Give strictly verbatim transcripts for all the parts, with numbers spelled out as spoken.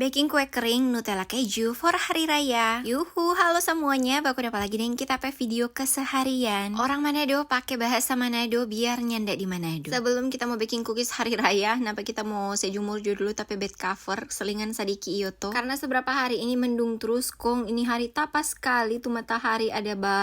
Baking kue kering Nutella keju for hari raya. Yuhu, halo semuanya, baku dapa lagi deng kita pe video keseharian. Orang Manado pake bahasa Manado biar nyanda di Manado. Sebelum kita mo baking cookies hari raya, napa kita mo se jumur jo dulu ta pe bed cover, selingan sadiki iyo to. Karena seberapa hari ini mendung terus, kong ini hari tapa skali tu matahari ada ba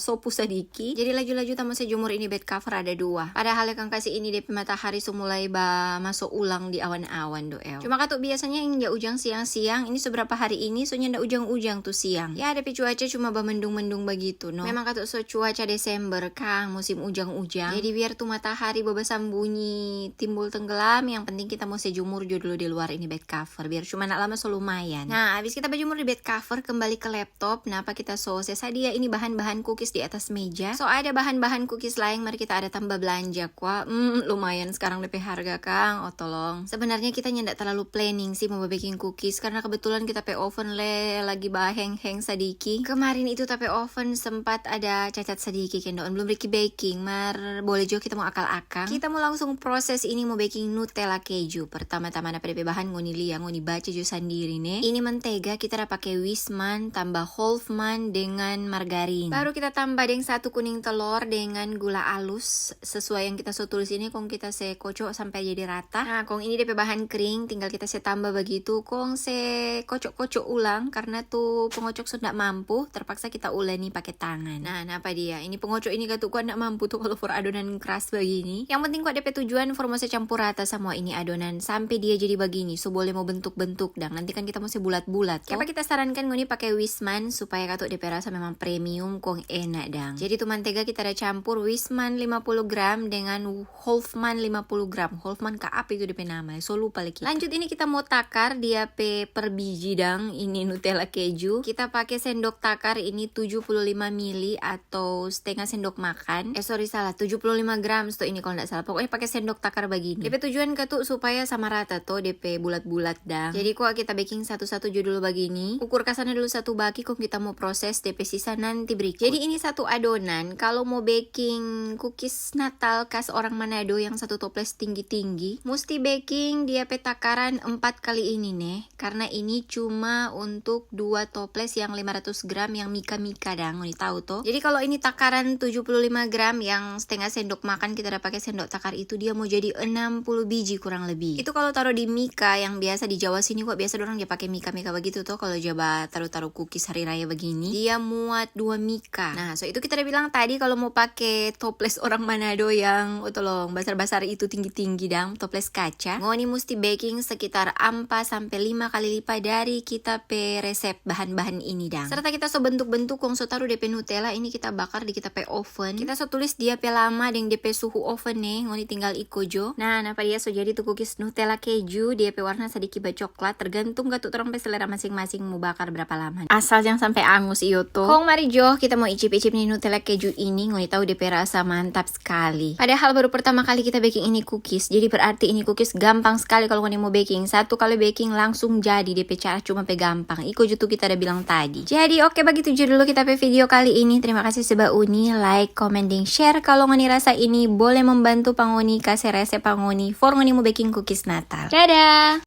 sopu sadiki. Jadi laju-laju ta mo se jumur ini bed cover ada dua. Padahal ya kang kasi ini depe matahari so mulai ba maso ulang di awan-awan do el. Cuma katu biasanya yang ja ujang siang-siang, ini so berapa hari ini so nyanda ujang-ujang tu siang. Ya depe cuaca cuma ba mendung-mendung bagitu no. Memang katu so cuaca Desember kang, musim ujang-ujang. Jadi biar tu matahari ba basambunyi, timbul tenggelam, yang penting kita mo se jumur jo dulu di luar ini bed cover. Biar cuma nak lama so lumayan. Nah, abis kita bajumur di bed cover, kembali ke laptop. Napa kita so se sadia ini bahan-bahan cookies di atas meja. So ada bahan-bahan cookies laeng, mari kita ada tambah belanja kwa. Hmm, lumayan sekarang depe harga kang. Oh tolong. Sebenarnya kita nyanda terlalu planning sih mo baking cookies karena kebetulan kita pe oven le lagi baheng-heng sadiki. Kemarin itu ta pe oven sempat ada cacat sadiki kendo, belum riki baking, mar boleh jo kita mo akal-akang. Kita mo langsung proses ini mo baking Nutella keju. Pertama-tama napa depe bahan ngoni lia, ngoni baca jo sandiri ne. Ini mentega kita da pake Wisman tambah Hofmann dengan margarin. Baru kita tambah deng satu kuning telor dengan gula alus sesuai yang kita so tulis ini, kong kita se kocok sampai jadi rata. Nah, kong ini depe bahan kering, tinggal kita se tambah bagitu, kong se kocok-kocok ulang karena tu pengocok so ndak mampu, terpaksa kita uleni pake tangan. Nah, napa dia? Ini pengocok ini katu kwa ndak mampu tu kalau for adonan keras bagini. Yang penting kwa depe tujuan for mo se campur rata samua ini adonan sampe dia jadi bagini, so boleh mo bentuk-bentuk dang. Nanti kan kita mo se bulat-bulat to. Apa kita sarankan ngoni pake Wisman supaya katu depe rasa memang premium kong enak dang. Jadi tu mantega kita ada campur Wisman lima puluh gram dengan Hofmann lima puluh gram. Hofmann ka apa itu depe nama? So lupa lagi. Lanjut ini kita mo takar dia pe per biji dang. Ini Nutella keju. Kita pake sendok takar ini tujuh puluh lima mili atau setengah sendok makan. Eh, sorry, salah. Tujuh puluh lima gram sto ini kalau ndak salah. Pokoknya pake sendok takar bagini. Depe tujuan katu supaya sama rata to depe bulat-bulat dang. Jadi kwa kita baking satu-satu jo dulu bagini. Ukur kasana dulu satu baki, kong kita mo proses depe sisa nanti berikut. Jadi ini satu adonan, kalau mo baking cookies Natal kas orang Manado yang satu toples tinggi-tinggi, musti baking dia pe takaran empat kali ini ne, karena ini cuma untuk dua toples yang lima ratus gram yang mika-mika dang, ngoni tau to. Jadi kalau ini takaran tujuh puluh lima gram yang setengah sendok makan kita da pake sendok takar itu, dia mo jadi enam puluh biji kurang lebih. Itu kalau taro di mika yang biasa di Jawa sini kwa biasa dorang ja pake mika-mika bagitu to, kalau ja ba taru-taru cookies hari raya bagini. Dia muat dua mika. Nah, so itu kita da bilang tadi kalau mo pake toples orang Manado yang, oh tolong, basar-basar itu tinggi-tinggi dang, toples kaca. Ngoni musti baking sekitar ampa sampe lima kali lipa dari kita pe resep bahan-bahan ini dang. Serta kita so bentuk-bentuk kong so taru depe Nutella ini kita bakar di kita pe oven. Kita so tulis dia pe lama deng depe suhu oven ne, ngoni tinggal iko jo. Nah, napa dia so jadi tu cookies Nutella keju, dia pe warna sadiki bacoklat, tergantung katu torang pe selera masing-masing mo bakar berapa lama. Asal jang sampe angus iyo to. Kong mari jo, kita mo icip-icip ni Nutella keju ini, ngoni tau depe rasa mantap skali. Padahal baru pertama kali kita baking ini cookies, jadi berarti ini cookies gampang skali kalau ngoni mo baking. Satu kali baking langsung jadi depe cara cuma pe gampang. Iko jo tu kita da bilang tadi. Jadi oke, bagitu jo dulu kita pe video kali ini. Terima kasih so ba uni, like, comment, deng share. Kalau ngoni rasa ini boleh membantu pa ngoni, kase resep pa ngoni, for ngoni mo baking cookies Natal. Dadah!